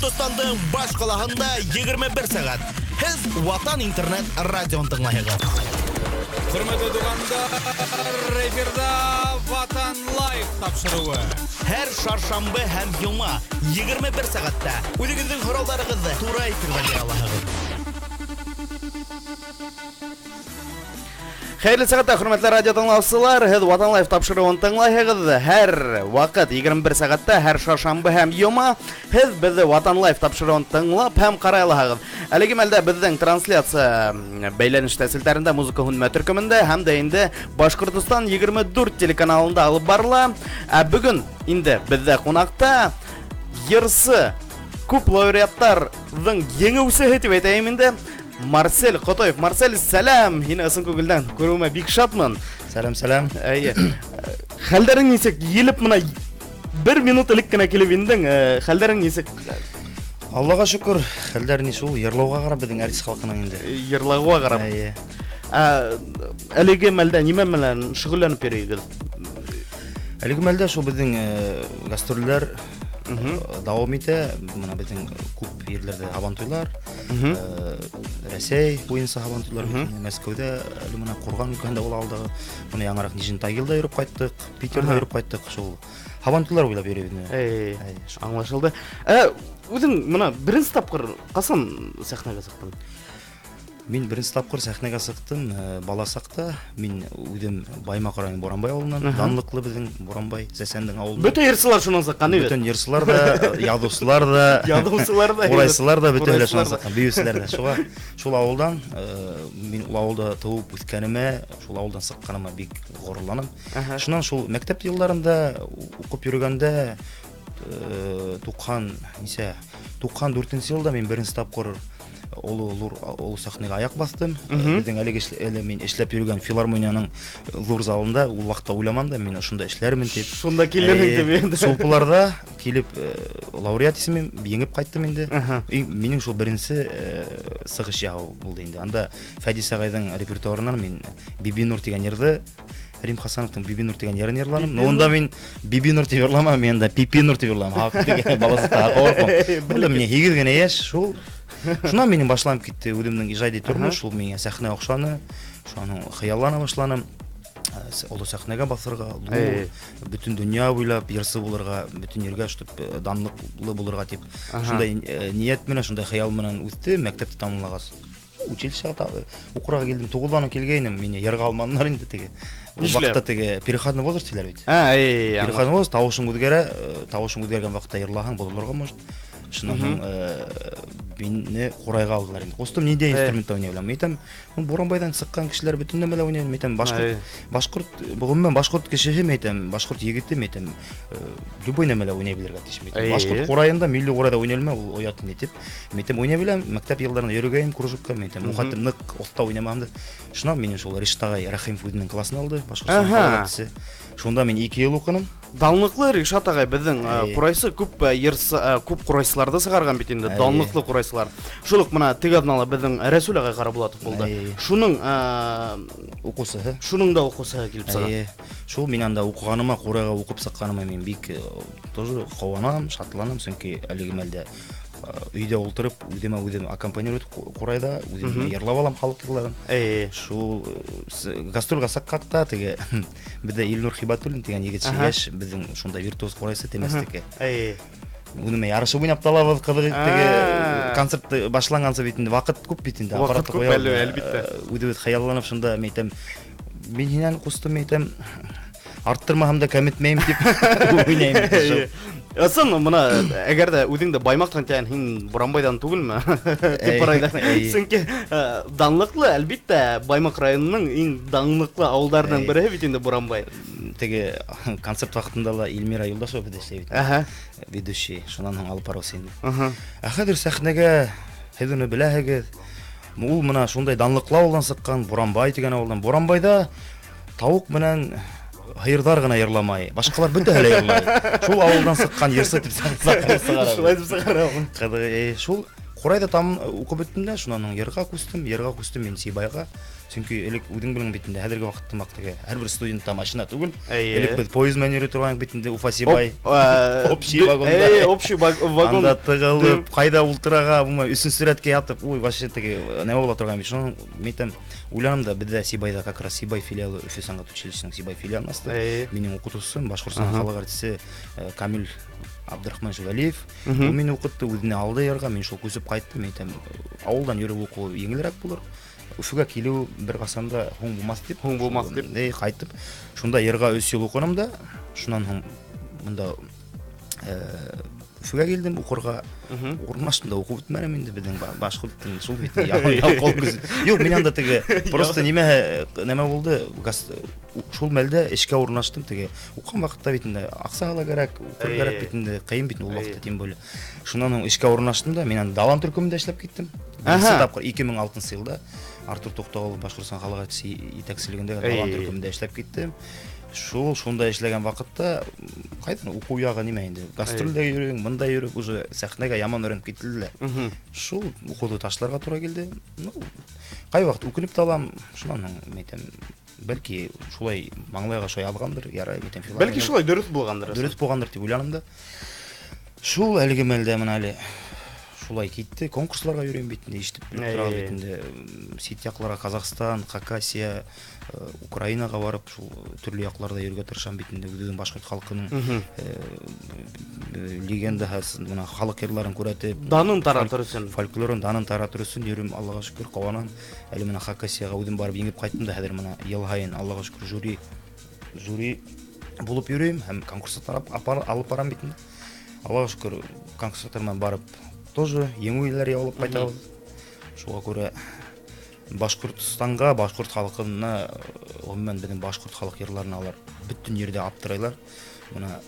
Башҡортостандың баш ҡалаһында 21 сәғәт. Һеҙ Ватан интернет радиоһын тыңлайһығыҙ. Хөрмәтле туғандар, эфирҙа Ватан Лайв тапшырыуы. Һәр шаршамбы һәм йома 21 сәғәттә үҙегеҙҙең һорауҙарығыҙҙы тура эфирҙа бирә алаһығыҙ. Хәйерле сәғәттә, хөрмәтле радио тыңлаусылар, һеҙ Ватан Лайв тапшырыуын тыңлайһығыҙ. Һәр ваҡыт 21 сәғәттә, һәр шаршамбы һәм йома һеҙ беҙҙе Ватан Лайв тапшырыуын тыңлап һәм ҡарай алаһығыҙ. Әлеге мәлдә беҙҙең трансляция бәйләнештә селтәрендә музыка һүнмә төркөмөндә һәм дә инде Башҡортостан 24 телеканалында алып барыла. Ә бөгөн инде беҙҙә ҡунаҡта йырсы, күп лауреаттарҙың еңеүсеһе тип әйтәйем инде, Марсель Ҡотоев. Марсель, сәләм! Һине ысын күңелдән күреүемә бик шатмын. Сәләм, сәләм. Әйе. Хәлдәрең нисек? Елеп мына бер минут элек кенә килеп индең. Хәлдәрең нисек? Аллаға шөкөр, хәлдәр ни шул, йырлауға ҡарап беҙҙең артист халҡының инде. Йырлауға ҡарап. Әйе. Әлеге мәлдә нимә менән шөғөлләнеп йөрөйһөгөҙ? Әлеге мәлдә шул беҙҙең гастролдәр дауам итә. Мына беҙҙең күп ерләрҙә һабантуйлар, Рәсәй буйынса һабантуйлар, Мәскәүҙә, әле мына Ҡурған өлкәһендә була алдағы. Мына яңыраҡ Нижний Тагилда йөрөп ҡайттыҡ, Питерҙа йөрөп ҡайттыҡ, шул һабантуйлар буйлап йөрөйбөҙ инде. Эй, Эй, шул. аңлашылды. Үҙең мына беренсе тапҡыр ҡасан сәхнәгә сыҡтың? Мин беренсе тапҡыр сәхнәгә сыҡтым, бала саҡта. Мин үҙем Баймаҡ районы Буранбай ауылынан, данлыҡлы беҙҙең Буранбай, Сәсәндең ауылынан. Бөтә йырсылар шунан сыҡҡан, бит? Бөтөн йырсылар да, яҙыусылар да, Яҙыусылар да, ҡурайсылар да, бөтәһе лә шунан ҡурайсылар да. сыҡҡан, бейеүселәр дә. Шуға шул ауылдан, мин ул ауылда тыуып үҫкәнемә, шул ауылдан сыҡҡаныма бик ғорурланам. Шунан шул мәктәп йылдарында уҡып йөрөгәндә, туҡһан нисә, туҡһан дүртенсе йылда мин беренсе тапҡыр оло ҙур, оло сәхнәгә аяҡ баҫтым. Беҙҙең әлеге әле мин эшләп йөрөгән филармониянең ҙур залында ул ваҡытта уйламам да, мин ошонда эшләрмен тип. Шунда килерһең тип инде. Сулпыларҙа килеп, лауреат исемен еңеп ҡайттым инде. И минең шул беренсе, сығыш яһау булды инде. Анда Фәдис ағайҙың репертуарынан мин Бибинур тигән йырҙы, Рим Хасановтың Бибинур тигән йырын йырланым. Но унда мин Бибинур тип йырламам, мин унда Пипинур тип йырлам. Хаҡ тигән баласыҡта хаҡ ауыртмам. Унда миңә һигеҙ генә йәш, шул. Шунан минең башланып китте үҙемдең ижади тормош, шул миңә сәхнә оҡшаны, шуның хыяллана башланым. Оло сәхнәгә баҫырға, ҙур, бөтөн донъя буйлап йырсы булырға, бөтөн ергә чтоб, данлыҡлы булырға тип. Шундай, ниәт менән, шундай хыял менән үҫте, мәктәпте тамамлағас. Училищеға уҡырға килдем, туғыҙҙан килгәйнем, мине йырға алманылар инде теге. Ул Нишләп? ваҡытта теге переходный возраст тиләр бит. А, эй, аңлашылды. Переходный возраст, тауышың үҙгәрә, тауышың үҙгәргән ваҡытта йырлаһаң, боҙолорға может. Шунан һуң, мине ҡурайға алдылар инде. Ҡустым, ниндәй инструментта уйнай беләм? Мин әйтәм, Буранбайҙан сыҡҡан кешеләр бөтөн нәмәлә уйнай. Мин әйтәм, башҡорт, ғөмүмән башҡорт кешеһе, мин әйтәм, башҡорт егете, мин әйтәм, любой нәмәлә уйнай белергә тейеш, мин әйтәм. Башҡорт ҡурайында, милли ҡурайҙа уйнай белмәм, ул оят инде тип. Мин әйтәм, уйнай беләм, мәктәп йылдарында йөрөгәйем кружокка, мин әйтәм, ул хәтлем ныҡ оҫта уйнамам да. Шунан мине шул Ришат ағай Рәхимов үҙенең классына алды, Башҡортостан халыҡ артисы. Шунда мин 2 йыл уҡыным. Данлыҡлы Ришат ағай беҙҙең, ҡурайсы күп, йырсы, күп ҡурайсыларҙы сығарған бит инде, данлыҡлы ҡурайсылар. Шул уҡ мына теге аҙнала беҙҙең Рәсүл ағай Ҡарабулатов булды. Шуның, Уҡыусыһы. Шуның да уҡыусыһы килеп сыға. Шул мин анда уҡығаныма, ҡурайға уҡып сыҡҡаныма мин бик, тоже ҡыуанам, шатланам, сөнки әлеге мәлдә, өйҙә ултырып, үҙемә үҙем аккомпанировать ҡурайҙа, үҙем йырлап алам халыҡ йырларын. Шул, гастролгә сыҡҡаҡ та теге беҙҙә Илнур Хибатуллин тигән егет йәш, беҙҙең шундай виртуоз ҡурайсы Темәстеке. Уны менән ярышып уйнап та алабыҙ, ҡыҙыҡ теге концерт башланғансы бит инде, ваҡыт күп бит инде, Ваҡыт аппаратты күп ҡуябыҙ. әле, әлбиттә. Үҙебеҙ хыялланып шунда, мин әйтәм, мин һинән ҡустым, мин әйтәм, арттырмаһам да кәметмәйем тип уйнайым бит шул. Ысын, мына, әгәр ҙә үҙең дә Баймаҡтан тигән, һин Буранбайҙан түгелме? Тип һорайҙар. Сөнки, данлыҡлы, әлбиттә, Баймаҡ районының иң данлыҡлы ауылдарының береһе бит инде Буранбай. Теге концерт ваҡытында ла Эльмира Юлдашева беҙҙә эшләй бит. Ведущий, шунан һуң алып барыусы инде. Ә хәҙер сәхнәгә, һеҙ уны беләһегеҙ. Ул мына шундай данлыҡлы ауылдан сыҡҡан, Буранбай тигән ауылдан. Буранбайҙа тауыҡ менән һыйырҙар ғына йырламай, башҡалар бөтәһе лә йырлай. Шул ауылдан сыҡҡан йырсы тип сығара. Шулай тип сығара. Ҡыҙы, шул ҡурайҙа там уҡып бөттөм дә, шунан һуң йырға күстем, йырға күстем мин Сибайға. Сөнки элек үҙең белең бит инде, хәҙерге ваҡытта маҡ теге һәр бер студентта машина түгел. Элек беҙ поезд менән йөрөй торған бит инде Уфа Сибай. Общий вагонда. Общий вагон. Анда тығылып, ҡайҙа ултыраға, булмай, өсөнсө рәткә ятып, ой, вообще теге нәмә була торған бит. Шунан мин әйтәм, уйланым да, беҙҙә Сибайҙа как раз Сибай филиалы, Өфө сәнғәт училищеһының Сибай филиалын асты. Минең уҡытыусым Башҡортостан халыҡ артисы Камил Абдрахманович Вәлиев. Ул мине уҡытты, үҙенә алды ярға, мин шул күсеп ҡайттым. Мин әйтәм, ауылдан йөрөп уҡыу еңелерәк булыр. Өфөгә килеү бер ҡасан да һуң булмаҫ тип. Һуң булмаҫ тип. Ҡайтып, шунда йырға 3 йыл уҡыным да, шунан һуң бында Өфөгә килдем уҡырға. Урынлаштым да уҡып бөтмәнем инде, беҙҙең башҡорт телен шул бит. Ялҡау күз. Юҡ, мин анда теге просто нәмә булды, шул мәлдә эшкә урынлаштым теге. Уҡыған ваҡытта бит инде аҡса ла кәрәк, уҡыр кәрәк бит инде, ҡыйын бит ул ваҡытта тем более. Шунан һуң эшкә урынлаштым да, мин анда Далан төркөмөндә эшләп киттем. Беренсе тапҡыр 2006 йылда Артур Туҡтағолов Башҡортостан халыҡ артисы етәкселегендә Далан төркөмөндә эшләп киттем. Шул шунда эшләгән ваҡытта ҡайҙан уҡыу яғы нимә инде? Гастролдә йөрөйөң, бында йөрөп уже сәхнәгә яман өйрәнеп кителде лә. Шул уҡыуҙы ташларға тура килде. Ну, ҡай ваҡыт үкенеп тә алам. Шунан һуң мин әйтәм, бәлки шулай маңлайға шулай алғандыр, ярай, мин әйтәм, филармония. Бәлки шулай дөрөҫ булғандыр. Дөрөҫ булғандыр тип уйланым да. Шул әлеге мәлдә мына әле шулай китте. Конкурсларға йөрөйөм бит инде, ишетеп белеп торабыҙ бит инде. Сит яҡларға, Ҡаҙағстан, Хакасия, Украинаға барып, шул төрлө яҡларҙа йөрөргә тырышам бит инде. Үҙебеҙҙең башҡорт халҡының легендаһы, бына халыҡ йырларын күрәтеп, данын таратыр өсөн, фольклорын данын таратыр өсөн йөрөм, Аллаға шөкөр, ҡыуанам. Әле бына Хакасияға үҙем барып еңеп ҡайттым да, хәҙер бына йыл һайын Аллаға шөкөр жюри булып йөрөйөм һәм конкурстар алып барам бит инде. Аллаға шөкөр, конкурстар менән барып тоже еңеүләр яулап ҡайтабыҙ. Шуға күрә Башҡортостанға, башҡорт халҡына, ғөмүмән беҙҙең башҡорт халыҡ йырларына алар бөтөн ерҙә аптырайлар. Бына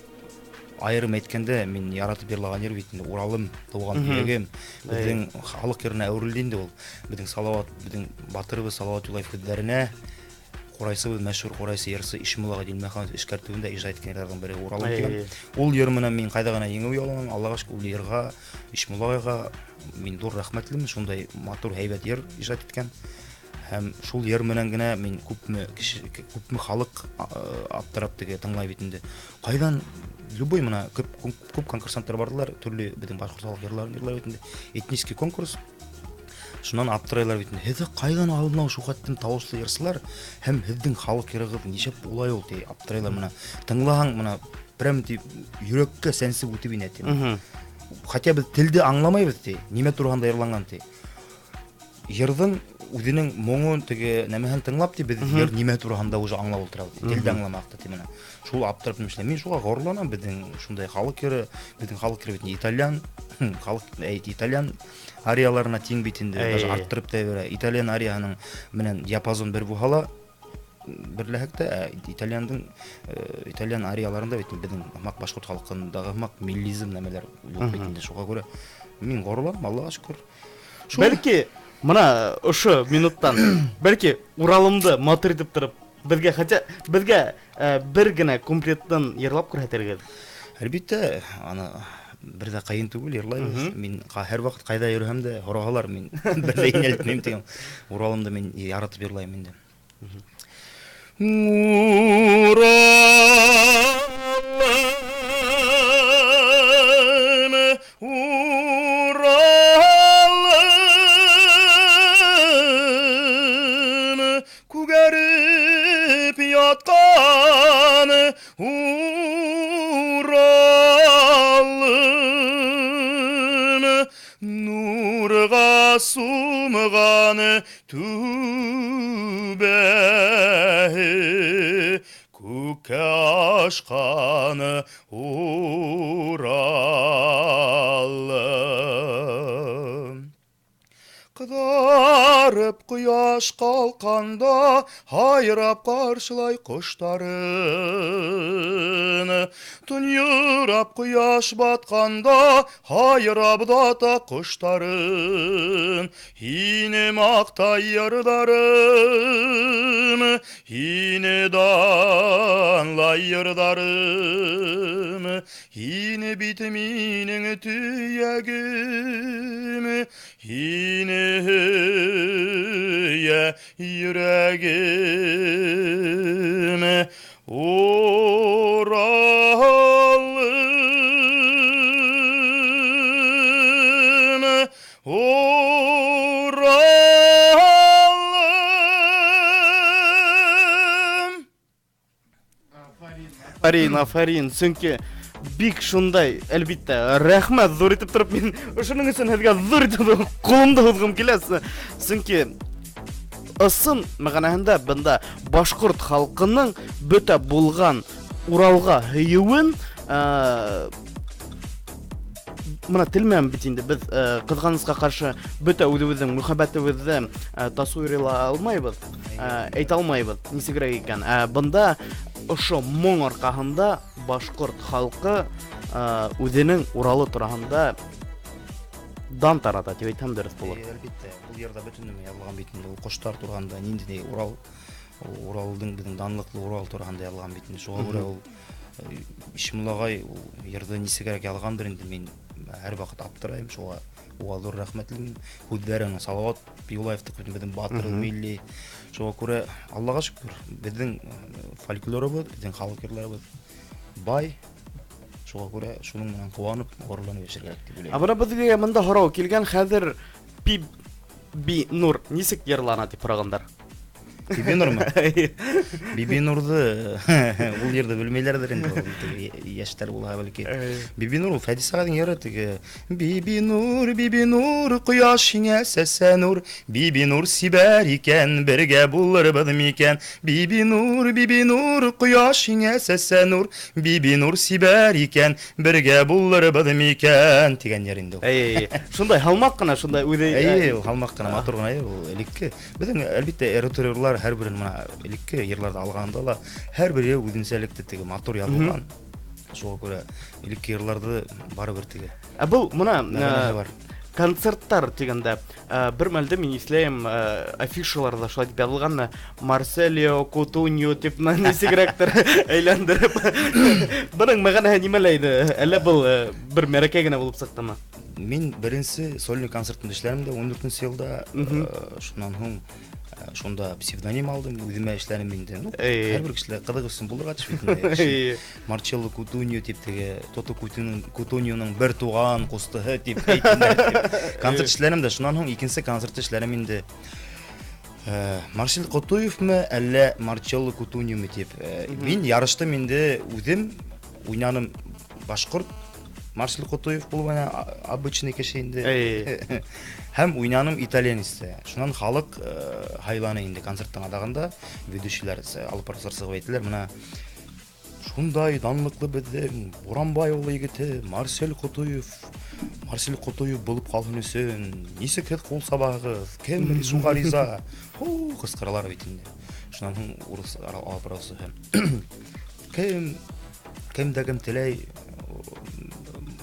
айырым әйткәндә, мин яратып йырлаған йыр бит инде Уралым, тыуған төбәгем, беҙҙең халыҡ йырына әүерелде инде ул. Беҙҙең Салауат, беҙҙең батырыбыҙ Салауат Юлаев һүҙҙәренә ҡурайсыбыҙ, мәшһүр ҡурайсы йырсы Ишмулла Ғәдилмәханов эшкәртеүендә ижад иткән йырҙарҙың береһе Уралым тигән. Ул йыр менән мин ҡайҙа ғына еңеү яуланам, Аллаға шөкөр, ул йырға, Ишмулла ағайға мин ҙур рәхмәтлемен, шундай матур һәйбәт йыр ижад иткән. Һәм шул йыр менән генә мин күпме кеше, күпме халыҡ аптырап теге тыңлай бит инде. Ҡайҙан любой мына күп конкурсанттар бардылар, төрлө беҙҙең башҡорт халыҡ йырларын йырлай бит инде. Этнический конкурс. Шунан аптырайлар бит инде. Һеҙҙе ҡайҙан алынау шул хәтлем тауышлы йырсылар һәм һеҙҙең халыҡ йырығыҙ нисек улай ул ти аптырайлар мына. Тыңлаһаң мына прям ти йөрәккә сәнсеп үтеп инә ти. Хотя беҙ телде аңламайбыҙ ти, нимә тураһында йырланған ти. Йырҙың үҙенең моңон теге нәмәһен тыңлап ти, беҙ йыр нимә тураһында уже аңлап ултырабыҙ. Телде аңламаҡ та ти мына. Шул аптырап нимәшләй. Мин шуға ғорурланам, беҙҙең шундай халыҡ йыры, беҙҙең халыҡ йыры бит итальян, халыҡ, итальян арияларына тиң бит инде, даже арттырып та бирә. Итальян арияһының менән диапазон бер булһа ла, берләһәк тә, итальян арияларында бит беҙҙең һымаҡ башҡорт халҡындағы һымаҡ миллизм нәмәләр юҡ бит инде. Шуға күрә мин ғорурланам, Аллаға шөкөр. Шул. Бәлки мына ошо минуттан, бәлки Уралымды матур итеп тороп, беҙгә хотя беҙгә бер генә куплеттан йырлап күрһәтергә. Әлбиттә, аны бер дә ҡыйын түгел йырлайбыҙ. Мин һәр ваҡыт ҡайҙа йөрөһәм дә һораһалар, мин бер дә инәлтмәйем тигән. Уралымды мин яратып йырлайым инде. Уралым, Уралым, күгәреп ятҡан Уралым, нурға сумған түбәһе, күккә ашҡан Уралым. Ҡыҙарып ҡояш ҡалҡанда, һайрап ҡаршылай ҡоштарын. Төнйөрәп ҡояш батҡанда, һайрап дата ҡоштарым. Һине маҡтай йырҙарым, һине данлай йырҙарым. Һине бит минең төйәгем, һине һөйә йөрәгем. Уралым, Уралым. Афарин, афарин, сөнки бик шундай, әлбиттә, рәхмәт ҙур итеп тороп, мин ошоноң өсөн һеҙгә ҙур итеп ҡулымды һуҙғым килә. Сөнки ысын мәғәнәһендә бында башҡорт халҡының бөтә булған Уралға һөйөүен, мына тел менән бит инде беҙ, ҡыҙғанысҡа ҡаршы бөтә үҙебеҙҙең мөхәббәтебеҙҙе, тасуирла алмайбыҙ, әйтә алмайбыҙ, нисегерәк икән. Бында ошо моң арҡаһында башҡорт халҡы, үҙенең Уралы тураһында дан тарата тип әйтһәм дөрөҫ булыр. Әйе, әлбиттә, был йырҙа бөтөн нәмә яҙылған бит инде. Ул ҡоштар тураһында, ниндәй Урал, Уралдың беҙҙең данлыҡлы Урал тураһында яҙылған бит инде. Шуға күрә ул, Ишмулла ағай ул йырҙы нисегерәк яҙғандыр инде, мин һәр ваҡыт аптырайым, шуға уға ҙур рәхмәтлемен. Һүҙҙәрен Салауат Юлаевтыҡ бит беҙҙең батыр милли. Шуға күрә Аллаға шөкөр, беҙҙең фольклорыбыҙ, беҙҙең халыҡ йырларыбыҙ бай. Шуға күрә шуның менән ҡыуанып, ғорурланып йәшәргә кәрәк тип уйлайым. Ә бына беҙгә бында һорау килгән, хәҙер Бибинур нисек йырлана тип һорағандар. Бибинурмы? Бибинурҙы ул йырҙы белмәйҙәрҙер инде, ул теге йәштәр булһа бәлки. Бибинур ул Фәдис ағайҙың йыры теге. Бибинур, Бибинур, ҡояш һиңә сәсә нур. Бибинур сибәр икән, бергә булырбыҙ микән? Бибинур, Бибинур, ҡояш һиңә сәсә нур. Бибинур сибәр икән, бергә булырбыҙ микән? Тигән йыр инде ул. Әй, шундай һалмаҡ ҡына, шундай үҙе, Әй, ул һалмаҡ ҡына, матур ғына, әй, ул элекке. Беҙҙең, әлбиттә, эротерлар һәр берен мына элекке йырларҙы алғанда ла һәр бере үҙенсәлекте теге матур яҙылған. Шуға күрә элекке йырларҙы барыбер теге. Ә был мына, Мәғәнәһе бар. концерттар тигәндә, бер мәлде мин иҫләйем, афишаларҙа шулай тип яҙылған, Марселио Кутуньо тип нисегерәктер әйләндереп. Бының мәғәнәһе нимәлә ине? Әллә был, бер мәрәкә генә булып сыҡтымы? Мин беренсе сольный концертымды эшләнем дә ун дүртенсе йылда, шунан һуң шунда псевдоним алдым, үҙемә эшләнем инде. Һәр бер кешеләр ҡыҙыҡ өсөн булырға тейеш бит инде. Марчелло Кутуньо тип теге Тото Кутуньоның бер туған ҡустыһы тип әйтенә тип. Концерт эшләнем дә, шунан һуң икенсе концерт эшләнем инде. Марсель Ҡотоевмы, әллә Марчелло Кутуньомо тип. Мин ярыштым инде, үҙем уйнаным башҡорт Марсель Ҡотоев булып, ана, обычный кеше инде. Һәм уйнаным итальянисте. Шунан халыҡ, һайланы инде концерттың аҙағында. Ведущийлар, алып барыусылар сығып әйттеләр, мына шундай данлыҡлы беҙҙең Буранбай улы егете Марсель Ҡотоев, Марсель Ҡотоев булып ҡалһын өсөн нисек һеҙ ҡул сабағыҙ, кем шуға риза? Ху, ҡысҡыралар бит инде. Шунан һуң урыҫ алып барыусы кем дә кем теләй,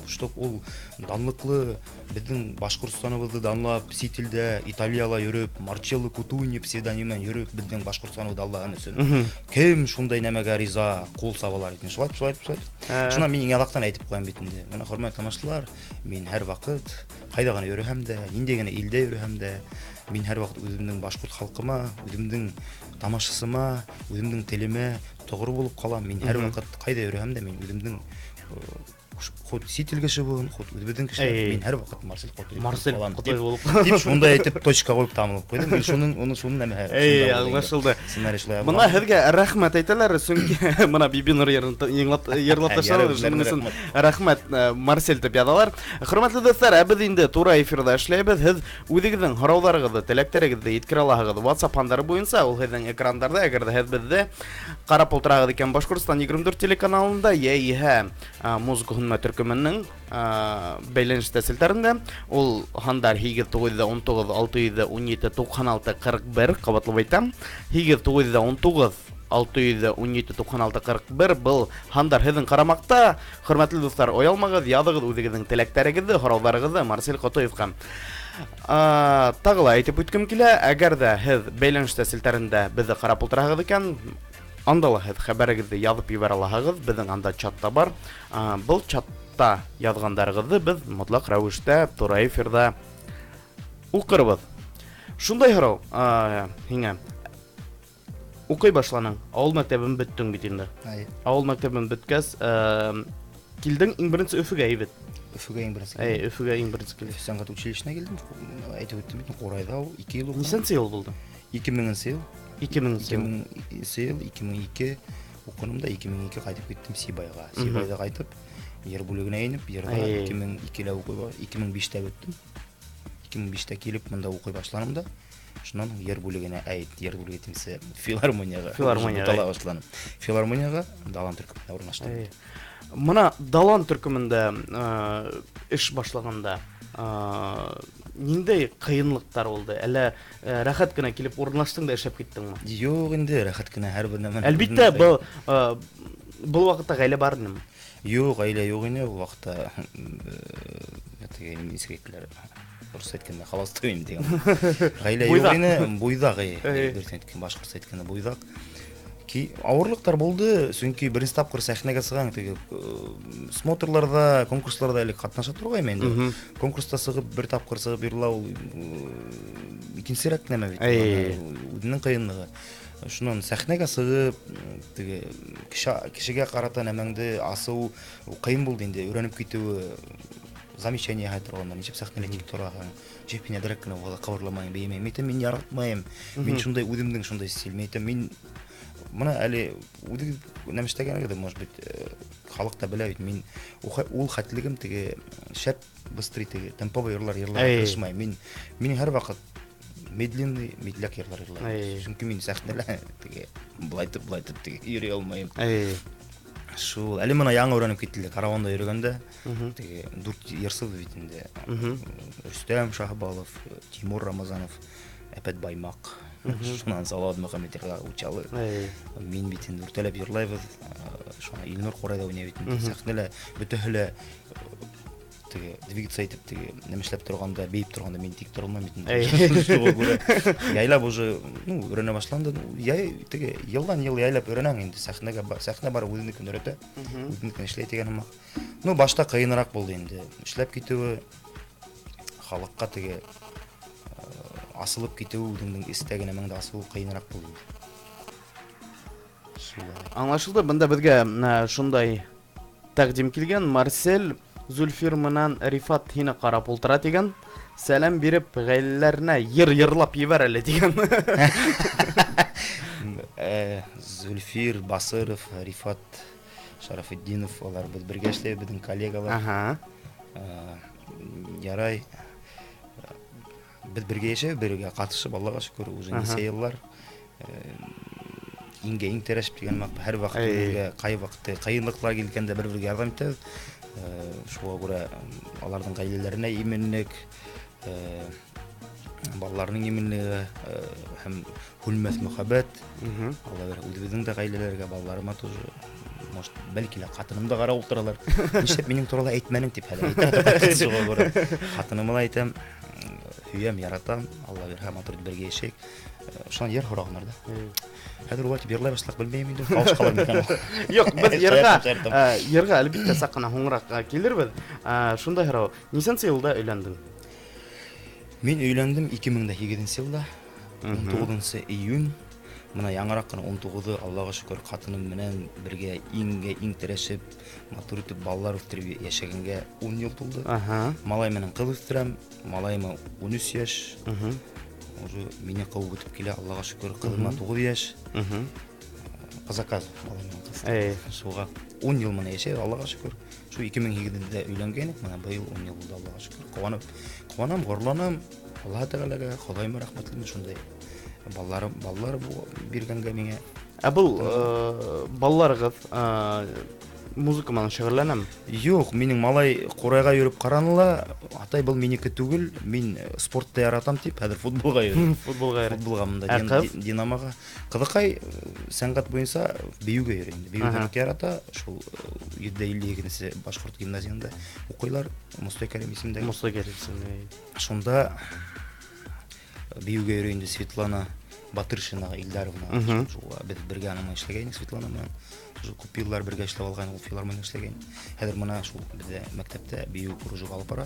чтоб ул данлыҡлы беҙҙең Башҡортостаныбыҙҙы данлап, сит илдә, Италияла йөрөп, Марчелло Кутуньо псевдоним менән йөрөп, беҙҙең Башҡортостаныбыҙҙы данлаған өсөн. Кем шундай нәмәгә риза, ҡул сабалар икән. Шулай, шулай, шулай. Шунан мин иң аҙаҡтан әйтеп ҡуям бит инде. Мына, хөрмәтле тамашасылар, мин һәр ваҡыт ҡайҙа ғына йөрөһәм дә, ниндәй генә илдә йөрөһәм дә, мин һәр ваҡыт үҙемдең башҡорт халҡыма, үҙемдең тамашасыма, үҙемдең телемә тоғро булып ҡалам. Мин һәр ваҡыт ҡайҙа йөрөһәм дә, мин үҙемдең, хоть сит ил кеше булһын, хоть үҙебеҙҙең кеше, мин һәр ваҡыт Марсель Ҡотоев Марсель булып ҡалам Ҡотоев тип, булып. тип шундай әйтеп точка ҡуйып тамылып ҡуйҙым. Мин шуның, уны шуның нәмәһе, Эй, шунда булды инде. аңлашылды. Сценарий шулай Бына яҙылған. һеҙгә рәхмәт әйтәләр, сөнки бына Бибинур йырын йырлап Ярай, ташланы, үзләренә шуның өсөн рәхмәт. рәхмәт, Марсель тип яҙалар. Хөрмәтле дуҫтар, ә беҙ инде тура эфирҙа эшләйбеҙ. Һеҙ үҙегеҙҙең һорауҙарығыҙҙы, теләктәрегеҙҙе еткерә алаһығыҙ WhatsApp һандары буйынса, ул һеҙҙең экрандарҙа, әгәр ҙә һеҙ беҙҙе ҡарап ултыраһығыҙ икән Башҡортостан 24 телеканалында, йә иһә, музыка һөнмә төркөмөнөң, бәйләнештә селтәрендә, ул һандар һигеҙ туғыҙ йөҙ ун туғыҙ, алты йөҙ ун ете, туҡһан алты, ҡырҡ бер, ҡабатлап әйтәм, һигеҙ туғыҙ йөҙ ун туғыҙ, 617 96 41 был һандар һеҙҙең ҡарамаҡта. Хөрмәтле дуҫтар, оялмағыҙ, яҙығыҙ үҙегеҙҙең теләктәрегеҙҙе, һорауҙарығыҙҙы Марсель Ҡотоевҡа. Тағы ла әйтеп үткем килә, әгәр ҙә һеҙ бәйләнештә селтәрендә беҙҙе ҡарап ултыраһығыҙ икән, анда ла һеҙ хәбәрегеҙҙе яҙып ебәрә алаһығыҙ, беҙҙең анда чатта бар. Был чатта яҙғандарығыҙҙы беҙ мотлаҡ рәүештә тура эфирҙа уҡырбыҙ. Шундай һорау, һиңә. Уҡый башланың, ауыл мәктәбен бөттөң бит инде. Ауыл мәктәбен бөткәс, килдең иң беренсе Өфөгә бит. Өфөгә иң беренсе. Әй, Өфөгә иң беренсе килдең. Өфө сәнғәт училищеһына килдем. Әйтеп үттем бит, Ҡурайҙа ул 2 йыл уҡыным. Нисәнсе йыл булды? 2000 йыл. 2000 йыл. 2000 йыл, 2002 уҡыным да, 2002 ҡайтып киттем Сибайға. Сибайҙа ҡайтып, ер бүлегенә инеп, ерҙә 2002-лә уҡый, 2005-тә бөттөм. 2005-тә килеп монда уҡый башланым да. Шунан ер бүлегенә, әй, ер бүлеге тимсе, филармонияға. Филармонияға. Бутала башланым. Филармонияға Далан төркөмөнә урынлаштым. Мына Далан төркөмөндә эш башлағанда ниндәй ҡыйынлыҡтар булды? Әллә рәхәт кенә килеп урынлаштың да эшләп киттеңме? Юҡ инде, рәхәт кенә һәр бер нәмәне. Әлбиттә, был ваҡытта ғаилә бар инеме? Юҡ, ғаилә юҡ ине ул ваҡытта. Теге нисек әйттеләр? Рус әйткәндә холостой инде тигән. Ғаилә юҡ ине, буйҙаҡ, дөрөҫ әйткән, башҡортса әйткәндә буйҙаҡ. Ки ауырлыҡтар булды, сөнки беренсе тапҡыр сәхнәгә сығаң, теге смотрларҙа, конкурсларҙа элек ҡатнаша торғайным инде. Конкурста сығып, бер тапҡыр сығып йырлау икенсерәк нәмә бит. Үҙенең ҡыйынлығы. Шунан сәхнәгә сығып, теге кешегә ҡарата нәмәңде асыу ҡыйын булды инде, өйрәнеп китеүе, замечание яһай торғандар, нисек сәхнәлә тик тораһың, нисек һин әҙерәк кенә уға ҡыбырламайың, бейемәйем. Мин әйтәм, мин яратмайым. Мин шундай үҙемдең шундай стиль. Мин әйтәм, мин мына әле үҙегеҙ нәмештәгәнегеҙ, может быть, халыҡ та белә бит, мин ул хәтлегем теге шәп быстрый теге темповый йырлар йырларға тырышмайым. Мин һәр ваҡыт медленный, медляк йырлар йырлайым. Сөнки мин сәхнәлә теге былайтып, былайтып теге йөрөй алмайым. Шул, әле мына яңы өйрәнеп киттеләр, караванда йөрөгәндә, теге дүрт йырсы бит инде. Рөстәм Шаһбалов, Тимур Рамазанов, Әпәт Баймаҡ. Шунан Салауат Мөхәммәтйәргә Учалы. Мин бит инде дүртәләп йырлайбыҙ. Шуна Илнур Ҡурайҙа уйнай бит инде. Сәхнәлә бөтәһе лә теге двигаться итеп, теге нәмәшләп торғанда, бейеп торғанда мин тик тора алмайым бит инде. Шуға күрә яйлап уже, ну, өйрәнә башланды. Ну, яй, теге йылдан йыл яйлап өйрәнәң инде. Сәхнәгә сәхнә бар үҙенекен өйрәтә, үҙенекен эшләй тигән һымаҡ. Ну, башта ҡыйыныраҡ булды инде. Эшләп китеүе, халыҡҡа теге асылып китеүе, үҙеңдең эстәге нәмәңде асылыу ҡыйыныраҡ булды инде. Шулай. Аңлашылды. Бында беҙгә шундай тәҡдим килгән. Марсель Зульфир менән Рифат һине ҡарап ултыра тигән. Сәләм биреп ғаиләләренә йыр йырлап ебәр әле тигән. Зульфир Басыров, Рифат Шарафетдинов, алар беҙ бергә эшләйбеҙ, беҙҙең коллегалар. Ярай. Беҙ бергә йәшәйбеҙ, бергә ҡатышып, Аллаға шөкөр, уже нисә йыллар. Иңгә иң терәшеп тигән ваҡыт, һәр ваҡыт бергә, ҡай ваҡытта ҡыйынлыҡлар килгәндә бер-бергә ярҙам итәбеҙ. Шуға күрә аларҙың ғаиләләренә именлек, балаларының именлеге, һәм һүнмәҫ мөхәббәт. Алла бирһә, үҙебеҙҙең дә ғаиләләргә, балаларыма тоже, может, бәлки лә ҡатыным да ҡарап ултыралар. Нишләп минең турала әйтмәнең тип әле әйтә. Шуға күрә ҡатыныма ла әйтәм, һөйәм, яратам, Алла бирһә, матур итеп бергә йәшәйек. Шунан йыр һорағандар да. Хәҙер улай тип йырлай башлаҡ, белмәйем инде, тауыш ҡалыр микән ул? Юҡ, беҙ Шаяртам, шаяртам. йырға әлбиттә саҡ ҡына һуңыраҡ килербеҙ. Шундай һорау, нисәнсе йылда өйләндең? Мин өйләндем ике мең дә һигеҙенсе йылда, ун туғыҙынсы июнь. Мына яңыраҡ ҡына ун туғыҙы, Аллаға шөкөр, ҡатыным менән бергә иңгә иң терәшеп, матур итеп балалар үҫтереп йәшәгәнгә ун йыл тулды. Малай менән ҡыҙ үҫтерәм, малайыма ун өс йәш. Уже мине ҡыуып үтеп килә, Аллаға шөкөр, ҡыҙыма туғыҙ йәш. По заказу малай менән ҡыҙ. Шуға ун йыл менән йәшәйбеҙ, Аллаға шөкөр. Шул ике мең һигеҙендә өйләнгәйнек, мына быйыл ун йыл булды, Аллаға шөкөр. Ҡыуанып, ҡыуанам, ғорурланам. Аллаһ Тәғәләгә, Хоҙайыма рәхмәтлемен шундай балалар биргәнгә миңә. Ә был, балаларығыҙ, Музыка менән шөғөлләнәме? Юҡ, минең малай ҡурайға йөрөп ҡараны ла, атай, был минеке түгел, мин спортты яратам тип, хәҙер футболға йөрөй. Футболға йөрөй. Футболға мында Ә ҡыҙ? Динамоға. Ҡыҙыҡай сәнғәт буйынса бейеүгә йөрөй инде. Бейеүҙе ныҡ ярата. Шул 152-нсе башҡорт гимназияһында уҡыйлар, Мостай Кәрим исемендәге. Мостай Кәрим исемендәге. Шунда бейеүгә йөрөй инде Светлана Батыршина Илдаровна. Шул беҙ бергә аның менән эшләгәйнек Светлана менән. Шул күп йыллар бергә эшләп алған, ул филармония эшләгән. Хәҙер мына шул беҙҙә мәктәптә бейеү кружогы алып бара.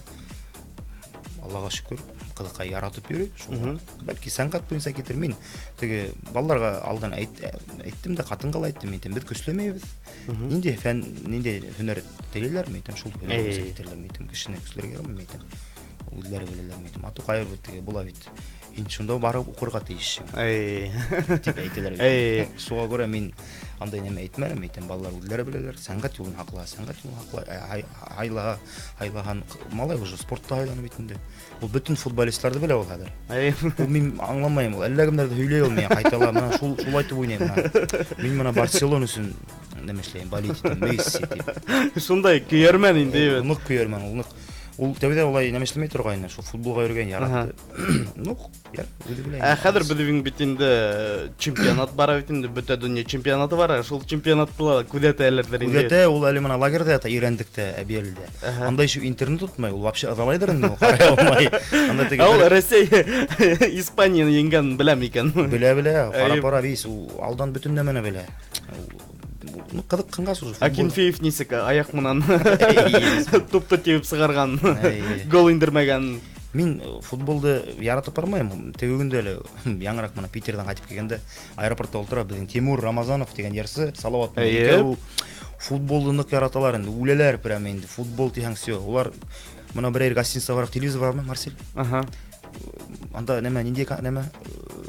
Аллаға шөкөр, ҡыҙыҡай яратып йөрөй. Шул бәлки сәнғәт буйынса китер. Мин теге балаларға алдан әйттем дә, ҡатынға ла әйттем, әйтәм, беҙ көсләмәйбеҙ. Ниндәй фән, ниндәй һөнәр теләйләр, мин әйтәм, шул һөнәр буйынса китерләр, мин әйтәм, кешене көсләргә ярамай, мин әйтәм. Үҙләре беләләр, мин әйтәм. Ату ҡайыр бит теге була бит. Һин шунда барып уҡырға тейешһең. Тип әйтәләр бит. Шуға күрә мин андай нәмә әйтмәнем, әйтәм, балалар үҙләре беләләр, сәнғәт юлын һаҡла, сәнғәт юлын һаҡла. Һайлаһан, малай уже спортта һайланы бит инде. Ул бөтөн футболистларҙы белә ул хәҙер. Ул мин аңламайым, ул әллә кемдәрҙе һөйләй ул миңә, ҡайтала, мына шул айтып уйнайым, мына. Мин мына Барселона өсөн нәмә эшләйем, болеть итәм, Месси тип. Шундай көйәрмән инде, Ул ныҡ көйәрмән, ул ныҡ. Ул тәүҙә улай нәмә эшләмәй торғайны, шул футболға йөрөгән яратты. Ну, яр, үҙе белә инде. Ә хәҙер беҙҙең бит инде чемпионат бара бит инде, бөтә донъя чемпионаты бара, шул чемпионатты ла күҙәтәләрҙер инде. Күҙәтә, ул әле мына лагерҙа ята, өйрәндектә, Әбйәлилдә. Анда еще интернет тотмай, ул вообще ыҙалайҙыр инде, ул ҡарай алмай. Анда теге Ә ул бер Рәсәй Испанияны еңгәнен беләм икән. Белә, белә, ҡарап Әйе. бара бит, ул алдан бөтөн нәмәне белә. Ну, ҡыҙыҡҡанға шул футбол. Акинфеев нисек аяҡ менән Әйе. тупты тибеп сығарған, Әйе. гол индермәгән. Мин футболды яратып бармайым. Теге көндә әле яңыраҡ мына Питерҙән ҡайтып килгәндә аэропортта ултыра беҙҙең Тимур Рамазанов тигән йырсы, Салават менән Әйе. икәү футболды ныҡ яраталар инде, үләләр прямо инде. Футбол тиһәң всё. Улар мына берәр гостиница барып, телевизор бармы, Марсель? Анда нәмә, ниндәй нәмә?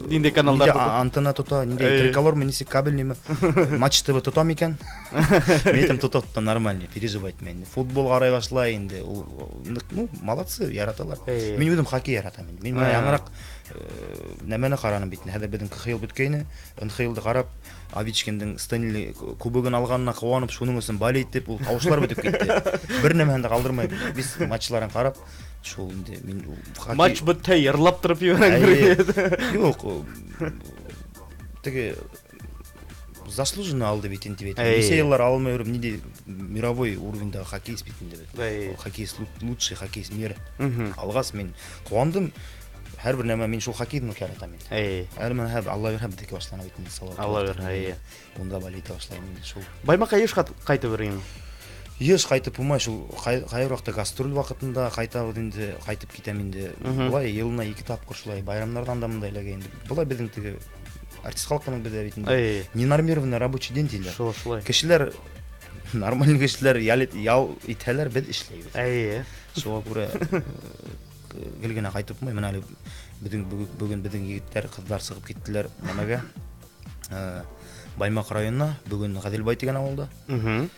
Ниндәй каналдар Ниндәй тота? антенна тота, ниндәй Әйе. триколор ме, нисек кабель ниме? Матч ТВ тота микән? Мин әйтәм, тота, тота, нормально, переживать итмә инде. Футбол ҡарай башлай инде. Ул, ныҡ, ну, молодцы, яраталар. Әйе. Мин үҙем хоккей яратам инде. Мин мына яңыраҡ нәмәне ҡараным бит. Хәҙер беҙҙең КХЛ бөткәйне, НХЛ-ды ҡарап, Овечкиндың Стэнли кубогын алғанына ҡыуанып, шуның өсөн болеть итеп, ул тауышлар бөтөп китте. Бер нәмәһен дә ҡалдырмай. Беҙ матчларын ҡарап, шул инде мин ул хоккей Матч бөтһә, йырлап тороп ебәрәң Әйе. бер. Юҡ, теге заслуженно алды бит инде бит. Әйе. Нисә йыллар алмай йөрөп, ниндәй мировой уровеньдәге хоккеист бит инде бит. Әйе. Хоккеист, лучший хоккеист мира. Мгм. Алғас мин ҡыуандым. Һәр бер нәмә мин шул хоккейҙы ныҡ яратам инде. Әйе. Әле мына һәр Алла бирһә, беҙҙеке башлана бит инде, Салават. Алла бирһә, әйе. Унда болеть башлайым инде шул. Баймаҡҡа йыш ҡайтып йөрөйһөңме? Йыш ҡайтып булмай, шул ҡайһы ваҡытта гастроль ваҡытында ҡайтабыҙ инде, ҡайтып китәм инде. Мгм. Былай йылына 2 тапҡыр шулай байрамдарҙан да мындай эләгә инде. Былай беҙҙең теге артист халҡының беҙҙә бит инде. Әйе. Ненормированный рабочий день тиләр. Шул, шулай. Кешеләр, нормальный кешеләр ял итәләр, беҙ эшләйбеҙ. Әйе. Шуға күрә, гел генә ҡайтып булмай. Мына әле бөгөн беҙҙең егеттәр, ҡыҙҙар сығып киттеләр нәмәгә? Баймаҡ районына, бөгөн Ғәҙелбай тигән ауылда. Мгм.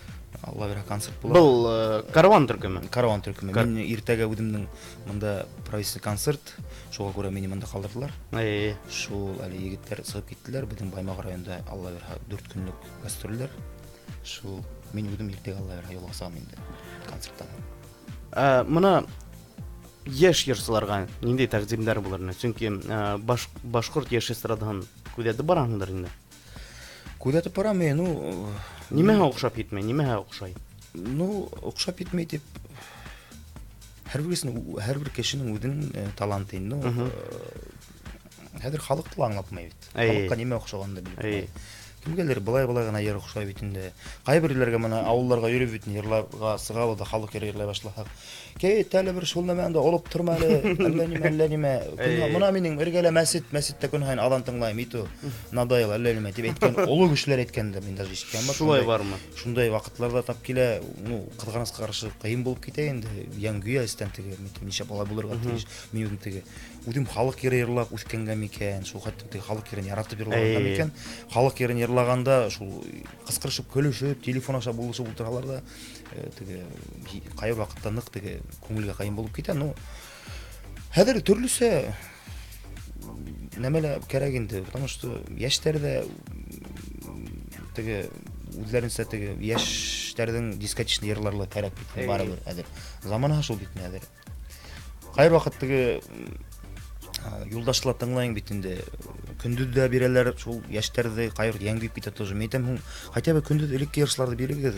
Алла бирһә, концерт була. Был караван төркөмө. Караван төркөмө. Мин иртәгә үҙемдең мында правительственный концерт, шуға күрә мине мында ҡалдырҙылар. Әйе. Шул әле егеттәр сығып киттеләр. Беҙҙең Баймаҡ районында Алла бирһә 4 көнлөк гастролдәр. Шул мин үҙем иртәгә Алла бирһә юлға сығам инде концерттан. Мына йәш йырсыларға ниндәй тәҡдимдәр булыр ине? Сөнки башҡорт йәш эстрадаһын күҙәтеп бараһыңдыр инде. Күҙәтеп барам мин, ну, Нимәһе оҡшап етмәй, нимәһе оҡшай? Ну, оҡшап етмәй тип һәр береһенең, һәр бер кешенең үҙенең таланты инде. Ну, Мгм. хәҙер халыҡты ла аңлатмай бит. Әйе. Халыҡҡа нимә оҡшағанын да белеп Әйе. булмай. Кемгәлер былай-былай ғына йыр оҡшай бит инде. Ҡайһы берәүләргә мына ауылдарға йөрөп бит инде, йырларға сығабыҙ да халыҡ йыры йырлай башлаһаҡ. Кәйт әле бер шул нәмәне дә алып торма әле, әллә нимә, әллә нимә. Көн Әйе. мына минең эргәлә мәсет, мәсеттә көн һайын аҙан тыңлайым, итү надоел, әллә нимә тип әйткән оло кешеләр әйткән дә мин даже ишеткән бар. Шулай бармы? Шундай ваҡытларҙа тап килә, ну, ҡыҙғанысҡа ҡаршы ҡыйын булып китә инде. Йән көйә эстән теге, мин әйтәм, нишләп алай булырға тейеш? Мин үҙем теге, үҙем халыҡ йыры йырлап үҫкәнгә микән, шул хәтле теге халыҡ йырын яратып йырлағанға Әйе. микән? Халыҡ йырын йырлағанда шул ҡысҡырышып, көлөшөп, телефон аша булышып ултыралар да, теге ҡайһы ваҡытта ныҡ теге күңелгә ҡыйын булып китә. Ну, хәҙер төрлөсә нәмә лә кәрәк инде, потому что йәштәр ҙә теге үҙҙәренсә теге йәш Йәштәрҙең дискотечный йырлары ла кәрәк бит, барыбер хәҙер. Замана шул бит хәҙер. Ҡайһы ваҡыт теге юлдашлар тыңлайың бит инде. Көндөҙ ҙә бирәләр шул йәштәрҙе, ҡайһы йәнгөйеп китә тоже. Мин әйтәм, һуң хотя бы көндөҙ элекке йырсыларҙы бирегеҙ,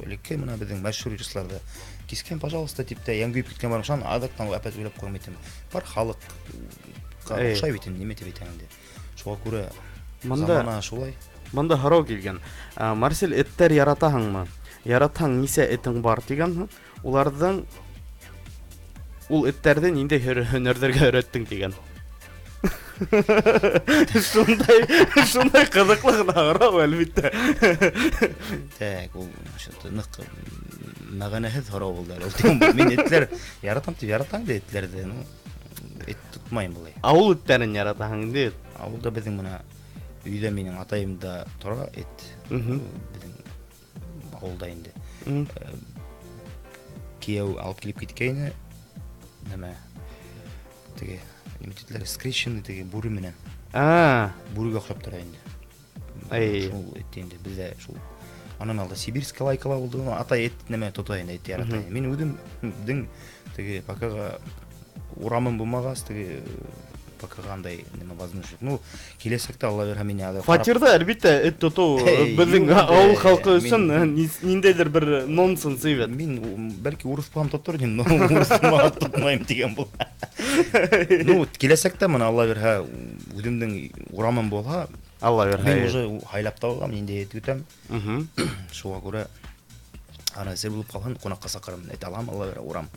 элекке мына беҙҙең мәшһүр йырсыларҙы. Кискен, пожалуйста, тип тә йәнгөйеп киткән бар. Шунан аҙаҡтан опять уйлап ҡуям әйтәм. Бар халыҡ оҡшай бит инде, нимә тип әйтәң инде. Шуға күрә замана шулай. Бында һорау килгән. Марсель, эттәр яратаһыңмы? Яратһаң, нисә этең бар тигән. Уларҙың ул эттәрҙе ниндәй һөнәрҙәргә өйрәттең тигән. Шундай ҡыҙыҡлы ғына һорау, әлбиттә. Так, ул что-то ныҡ мәғәнәһеҙ һорау булды әле. Мин этләр яратам тип яратам инде этләрҙе, ну, эт тотмайым былай. Ауыл эттәрен яратаһың инде. Ауылда беҙҙең мына өйҙә минең атайым да тора эт. Беҙҙең ауылда инде. Кейәү алып килеп киткәйне, нәмә, теге, нимә тиделәр, скрещенный теге бүре менән. Бүрегә оҡшап тора инде. Шул эт инде, беҙҙә шул. Анан алда сибирская лайкала булды, атай эт нәмә тота инде, эт ярата. Мин үҙемдең теге покаға урамым булмағас, теге покаға андай нәмә возможность. Ну, киләсәктә Алла бирһә, мине әле Фатирҙа, әлбиттә, эт тотоу беҙҙең ауыл халҡы өсөн ниндәйҙер бер нонсенс бит. Мин бәлки урыҫ булһам тотор инем, но урыҫ булмағас тотмайым тигән бул. Ну, киләсәктә мына Алла бирһә, үҙемдең урамым булһа, Алла бирһә, мин уже һайлап та алғам, ниндәй эт көтәм. Шуға күрә ана әҙер булып ҡалһын, ҡунаҡҡа саҡырам. Эт алам, Алла бирһә, урам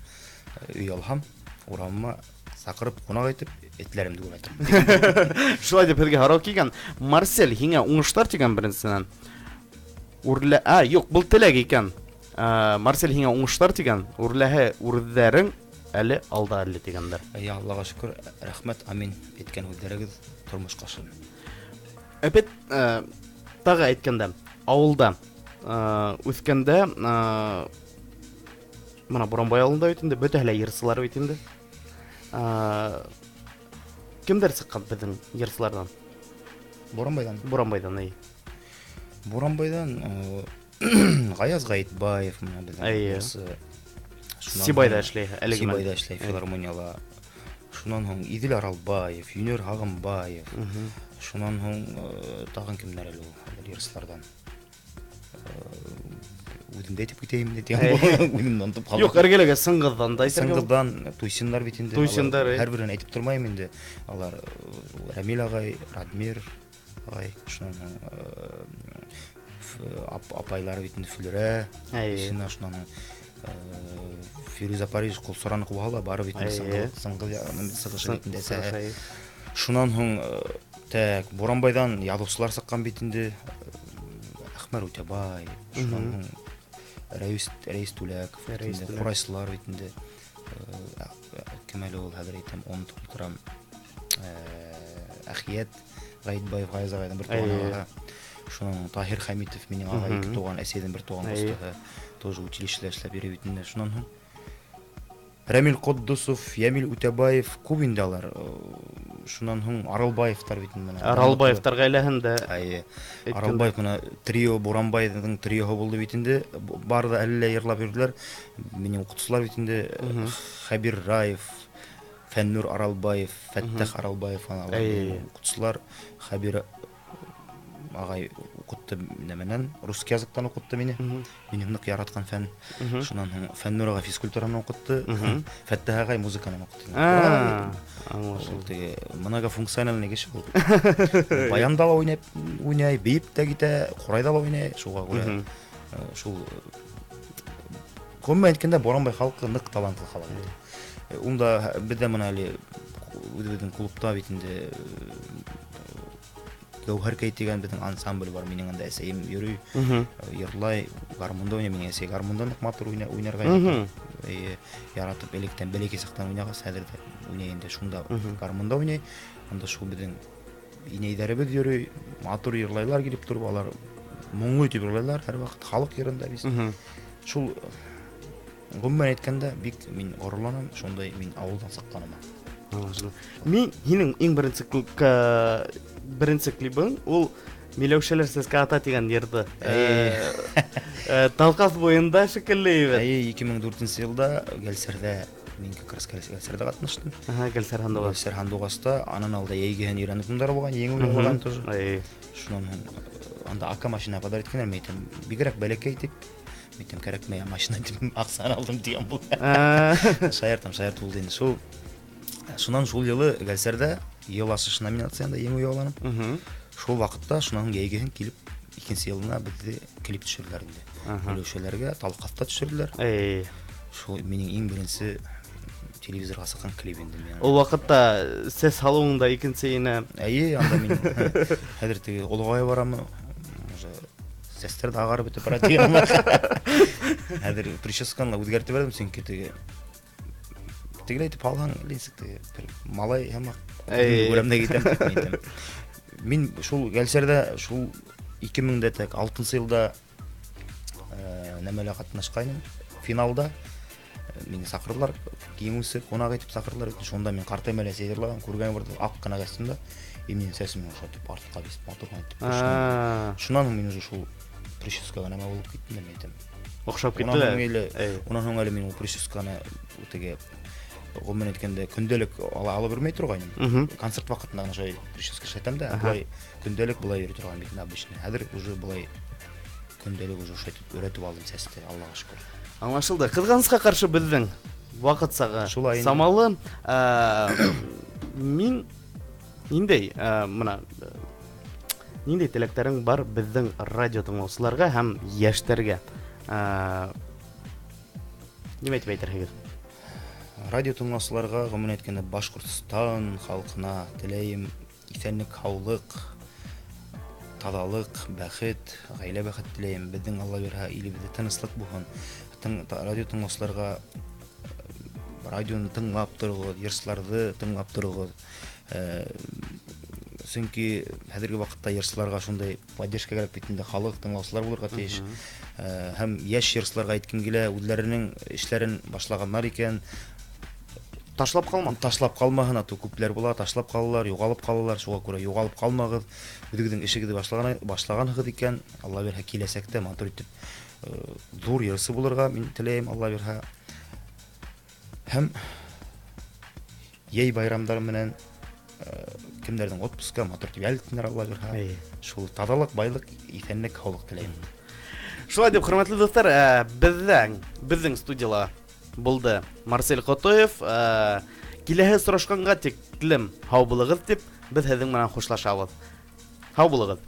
өй алһам, урамыма саҡырып ҡунаҡ итеп этләремде күрһәтәм. Шулай тип һеҙгә һорау килгән. Марсель, һиңә уңыштар тигән беренсенән. Юҡ, был теләк икән. Марсель, һиңә уңыштар тигән. Үрләһе үрҙәрең әле алда әле тигәндәр. Әй, Аллаға шөкөр, рәхмәт, амин әйткән һүҙҙәрегеҙ тормошҡа ашһын. Әпет, тағы әйткәндә, ауылда, үҫкәндә, мына Буранбай ауылында бит инде, бөтәһе лә йырсылар бит инде. Кемдәр сыҡҡан беҙҙең йырсыларҙан? Буранбайҙан. Буранбайҙан, әй. Буранбайҙан, Ғаяз Ғәйетбаев мына беҙҙең йырсы. Шунан Сибайҙа һуң эшләй, әлеге мәл. Сибайҙа эшләй, филармонияла. Шунан һуң Иҙел Аралбаев, Юнир Һағымбаев. Шунан һуң, тағын кемдәр әле ул, әле йырсыларҙан? Үҙем дә әйтеп китәйем инде тигән булып, үҙемде онотоп ҡалдым. Юҡ, эргәләгә Сыңғыҙҙан да әйтергә була. Сыңғыҙҙан Туйсиндар бит инде. Туйсиндар, Алар әй. һәр береһен әйтеп тормайым инде. Алар, Рәмил ағай, Радмир ағай, шунан һуң, апайлары бит инде Флүрә, Туйсина, шунан һуң, Фирүзә Париж Ҡолсораны ҡыуһа ла, бары бит инде Сыңғыҙ яғынан сығышы бит инде әсәһе. Шунан һуң, тәк, Буранбайҙан яҙыусылар сыҡҡан бит инде. Әхмәр Үтәбай, шунан һуң Рәйүс Түләков, Рәйүс инде Түләков. Ҡурайсылар бит инде. Кем әле ул, хәҙер әйтәм, онотоп ултырам. Әхиәт Ғәйетбаев, Ғаяз ағайҙың бер туған ағаһы. Шунан һуң Таһир Хәмитов, минең ағай, ике туған, әсәйҙең бер туған ҡустыһы, тоже училищелә эшләп йөрөй бит инде. Шунан һуң Рәмил Ҡотдосов, Йәмил Үтәбаев, күп инде алар. Шунан һуң Аралбаевтар бит инде мына. Аралбаевтар ғаиләһендә. Әйе. Әйткән. Аралбаев мына трио, Буранбайҙың триоһы булды бит инде. Бары да әле лә йырлап йөрөделәр. Минең уҡытыусылар бит инде. Хәбир Раев, Фәннур Аралбаев, Фәттәх Аралбаев, ана алар минең уҡытыусылар. Хәбир ағай уҡытты нәмәнән, русский языктан уҡытты мине. Минең ныҡ яратҡан фән. Шунан һуң Фәннур ағай физкультуранан уҡытты. Фәттәх ағай музыканан уҡытты. Аңлашылды. Ул теге многофункциональный кеше ул. Баянда ла уйнай, бейеп тә китә, ҡурайҙа ла уйнай. Шуға күрә, шул, ғөмүмән әйткәндә, Буранбай халҡы ныҡ талантлы халыҡ инде. Унда беҙҙә мына әле үҙебеҙҙең клубта бит инде, Гәүһәркәй тигән беҙҙең ансамбль бар. Минең анда әсәйем йөрөй, йырлай, гармунда уйнай. Минең әсәй гармунда ныҡ матур уйнарға ярата. Яратып, электән бәләкәй саҡтан уйнағас, хәҙер ҙә уйнай инде. Шунда гармунда уйнай. Анда шул беҙҙең инәйҙәребеҙ йөрөй, матур йырлайлар килеп тороп, алар моңло итеп йырлайлар һәр ваҡыт халыҡ йырында бит. Шул ғөмүмән әйткәндә, бик мин ғорурланам, шундай мин ауылдан сыҡҡаныма. Аңлашылды. Мин һинең иң беренсе клибың ул Миләүшәләр сәскә ата тигән йырҙы. Талҡаҫ буйында шикелле бит. Әйе, 2004 йылда Гәлсәрҙә мин как раз Гәлсәрҙә ҡатнаштым. Ага, Гәлсәр һандуғас. Гәлсәр һандуғаста анан алда йәйгеһен өйрәнеп ундар булған, еңеү яулаган тоже. Әйе. Шунан һуң анда ака машина подарить иткәннәр, мин әйтәм, бигерәк бәләкәй дип. Мин әйтәм, кәрәкмәй машина дип аҡсаны алдым тигән булды. Шаяртам, шаярт булды инде. Шул шунан шул йылы Гәлсәрҙә йыл асыш номинацияһында еңеү яуланым. Шул ваҡытта шунан һуң йәйгеһен килеп икенсе йылына беҙҙе клип төшөрҙөләр инде. Миләүшәләргә Талҡаҫта төшөрҙөләр. Эй. Шул минең иң беренсе телевизорға сыҡҡан клип инде минең. Ул ваҡытта сәс һалыуың да икенсе ине. Әйе, анда мин хәҙер теге олоғая барамы, уже сәстәр ҙә ағарып бөтөп бара тигән. Хәҙер прическаны үҙгәртеп бәрҙем, сөнки теге тегеләй итеп алһаң, нисек теге бер малай һымаҡ Әй. күрәм дә китәм, мин әйтәм. Мин шул Гәлсәрҙә шул 2006 йылда нәмәлә ҡатнашҡайным, финалда. Мине саҡырҙылар, еңеүсе ҡунаҡ итеп саҡырҙылар. Шунда мин ҡартайым әле йырлаған, күргән бар, аҡ ҡына костюмда. И минең сәсем ошатып артҡа бисеп матур ғына итеп. Шунан һуң мин уже шул прическаға нәмә булып киттем дә, мин әйтәм. Оҡшап Унан китте. һуң әле, унан һуң әле мин ул прическаны теге ғөмүмән әйткәндә көндәлек алып йөрөмәй торғайным. Концерт ваҡытында ғына шулай прическа эшләтәм дә, былай көндәлек былай йөрөй торған бит инде обычный. Хәҙер уже былай көндәлек уже шулай итеп өйрәтеп алдым сәсте, Аллаға шөкөр. Аңлашылды. Ҡыҙғанысҡа ҡаршы беҙҙең ваҡыт сағы Шулай инде. самалы. Мин ниндәй, мына ниндәй теләктәрең бар беҙҙең радио тыңлаусыларға һәм йәштәргә? Нимә әйтеп әйтерһегеҙ? Радио тыңлаусыларға, ғөмүмән әйткәндә, Башҡортостан халҡына теләйем иҫәнлек, һаулыҡ, таҙалыҡ, бәхет, ғаилә бәхет теләйем. Беҙҙең Алла бирһә, илебеҙҙә тыныслыҡ булһын. Радио тыңлаусыларға радионы тыңлап тороғоҙ, йырсыларҙы тыңлап тороғоҙ. Сөнки хәҙерге ваҡытта йырсыларға шундай поддержка кәрәк бит инде, халыҡ тыңлаусылар булырға тейеш. Һәм йәш йырсыларға әйткем килә, үҙҙәренең эштәрен башлағандар икән, ташлап ҡалма. Ташлап ҡалмаһын, ату күпләр була, ташлап ҡалалар, юғалып ҡалалар, шуға күрә юғалып ҡалмағыҙ. Үҙегеҙҙең эшегеҙҙе башлағанһығыҙ икән, Алла бирһә, киләсәктә матур итеп ҙур йырсы булырға мин теләйем, Алла бирһә. Һәм йәй байрамдары менән кемдәрҙең отпуска матур итеп ял итһендәр, Алла бирһә. Шул таҙалыҡ, байлыҡ, иҫәнлек, һаулыҡ теләйем. Шулай дип, хөрмәтле дуҫтар, беҙҙең студияла булды Марсель Ҡотоев. Киләһе осрашҡанға тиклем һау булығыҙ тип беҙ һеҙҙең менән хушлашабыҙ. Һау булығыҙ.